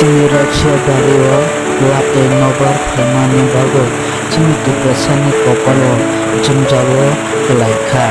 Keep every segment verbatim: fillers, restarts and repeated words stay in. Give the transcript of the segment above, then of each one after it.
Twi raksa bario watwi nokbar phaimani bagwi chini Tiprasani kopalo jwngjalo kwlai kha.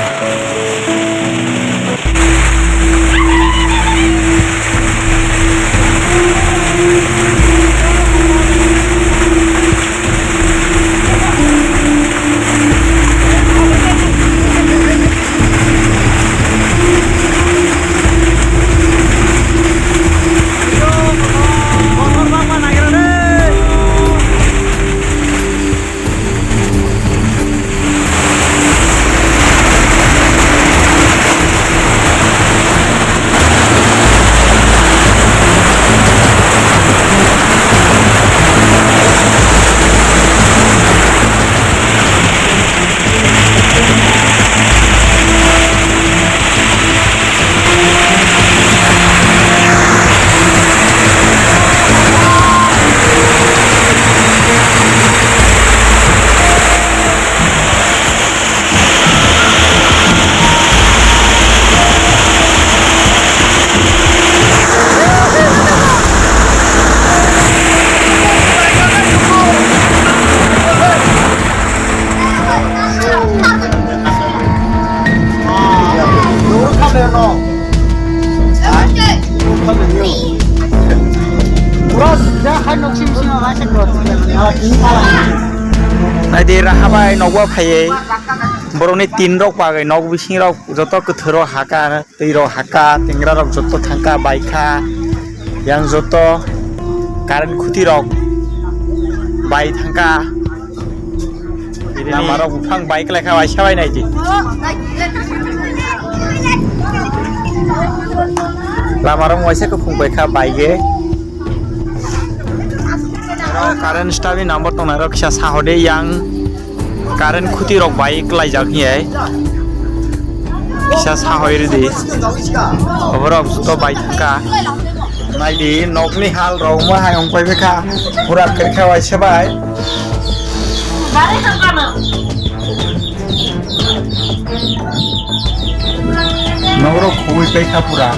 Naidi raha bai nokbo phaiwi borokni tin rok bagwi nok bising rok joto kwthwi rok hakha. Twi rok hakha, tengra rok joto thangkha, baikha, yang joto current khuti rok bai thangkha. Lama rok buphang bai kwlai kha, waisa bai naidi. Lama rok waisa kuphung bai kha, bai ge. Current star ni number tongnai rok kisa sahode yang. Current khuti rok bai kwlaijak hiya. Kisa sahoi ridi. Oborok joto bai thangkha. Naidi nokni hal rok ma hai ongpai bwkha. Pura kwrwkha waisa bai. Nokrok khogwi paikha pura.